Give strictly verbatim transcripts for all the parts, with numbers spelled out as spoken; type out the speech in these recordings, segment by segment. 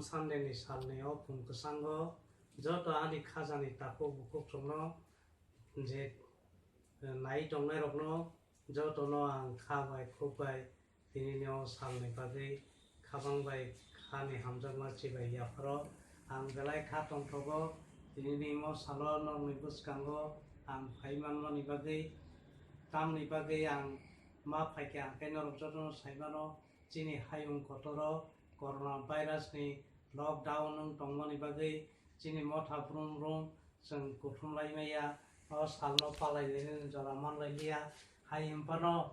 Sunday ni salni o phung kwchango joto ani khajani takhuk bukhuk chwngno je, eh, nai tongnai rokno jotono ang kha bai khuk bai tinini o salni bagwi khabang bai khani hamjakma chibai yapharo ang belai kha tongthogo. Tinini o salo nokni bwskango ang phai manmani bagwi, tamni bagwi ang ma phaikha hwnkhe norok jotono sai mano. Chini hayung kotoro corona virus ni lockdown wng tongmani bagwi chini motha brum brum chwng kuthum lai maya, o salno palai lainani jora man lai liya. Hai hwnphano,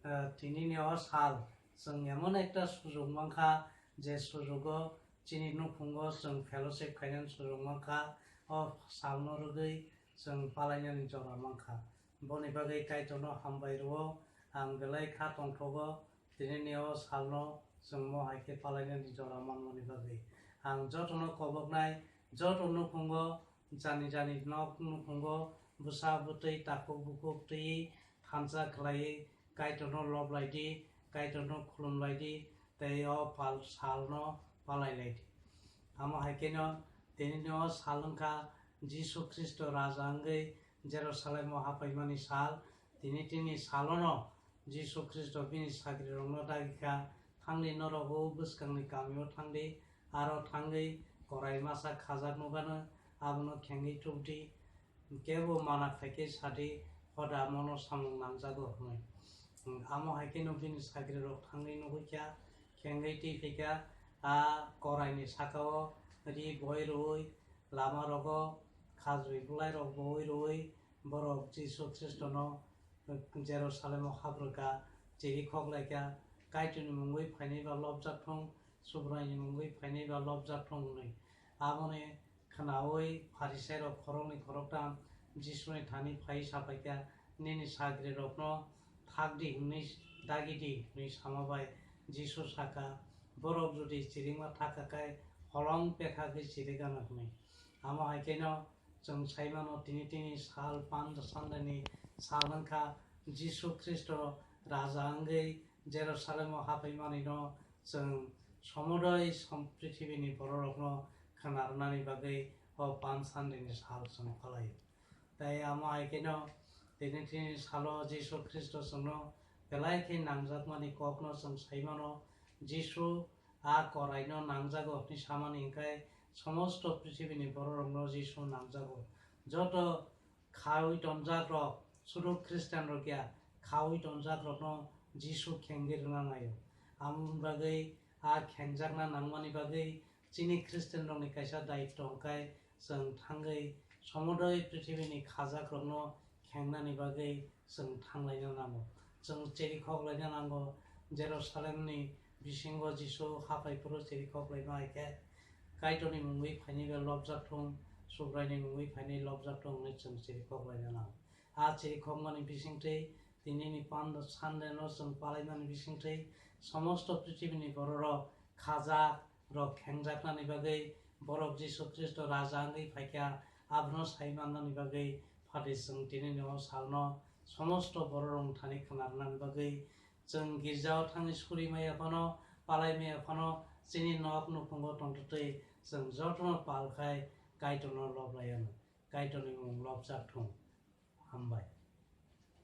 eh, tinini o sal chwng emon ekta sujuk mankha, je sujugo chini nukhungo chwng fellowship khainani sujuk mankha, o salno rwgwi chwng palainani jora mankha. Boni bagwi Kaitorno hambai rwo, ang belai kha tongthogo. Tinini o salno chwng mo hai khe palainani jora manmani bagwi ang jotono koboknai, joto nukhungo, jani jani nok nukhungo bwsa bwtwi takhuk bukhuk twiwi thansa khlaiwi Kaitorno lob lai di, Kaitorno khulum lai di, tei o pal salno palai lai di. Amo hai kheno tinini o sal wngkha Jisu Khristo Raja wngwi Jerusalem o hapaimani sal. Tini tini salono Jisu Khristo bini sagrirokno dagi kha, "Thangdi, norok o bwskangni kamio thangdi, aro thangwi korai masa khajak nukgano, abono khengwi tubdi, kebo mana khaikhe sadi, hoda mono samung nangjago," hwnwi. Amo hai kheno bini sagrirok thangwi nugwi kha, khengwi twi phaikha, a koraini sakao ri boi rwui, lama rogo khajui bwlai rok boi rwui borok Jisu Khristono Jerusalem o habrwkha, chiri khoklaikha, Kaitorni mungwi phainai ba lobjak thung, Subraini mungwi phainai ba lobjak thung hwnwi. Aboni khnaui Pharisai rok khoroknwi khoroktham Jisuni thani phai sapaikha, "Nini sagrirokno thakdi hwnwi dagidi," hwnwi sama bai Jisu sakha, "Borok jodi chirikma thakha khe holong pekhagwi chirigano," hwnwi. Amo hai kheno chwng sai mano, tini tini sal Palm Sunday ni sal wngkha, Jisu Khristo Raja wngwi Jerusalem o haphaimanino chwng somodoi som-, prithibini bororokno khna rwnani bagwi o Palm Sunday ni sal chwng phalai. Tei amo hai kheno tini tini salo Jisu Khristo chwngno belai khe nangjakmani kokno chwng sai mano. Jisu a koraino nangjago hwnwi samani hwnkhe somosto prithibini bororokno Jisu nangjago. Joto khaui tonjak rok, sudu Christian rok ya, khaui tonjak rokno Jisu khengwi rwna naio. Amoni bagwi a khengjakna nangmani bagwi chini Christian rokni kaisa daitto hwnkhe chwng thangwi somodoi prithibini khajakrokno khengnani bagwi chwng thanglaina nango. Chwng chiri khoklaina nango, Jerusalemni bisingo Jisu haphai phuru chiri khoklaima hai khe, Kaitorni mungwi phainai bai lobjak thung, Subraini mungwi phainai lobjak thung hwnwi chwng chiri khoklaina nango. A chiri khokmani bisingtwi tinini Palm Sunday no chwng palaimani bisingtwi somosto prithibini bororok khajak rok khengjaknani bagwi borok Jisu Khristo Raja wngwi phaikha, abono sai mannani bagwi phatwi chwng tinini o salno somosto bororokni thani khna rwnani bagwi chwng girjao thangwi suri maya phano, palai maya phano, chini nok nukhungo tongtwtwi chwng jotono pal khai Kaitorno lob lai anw. Kaitorni mung lobjak thung. Hambai.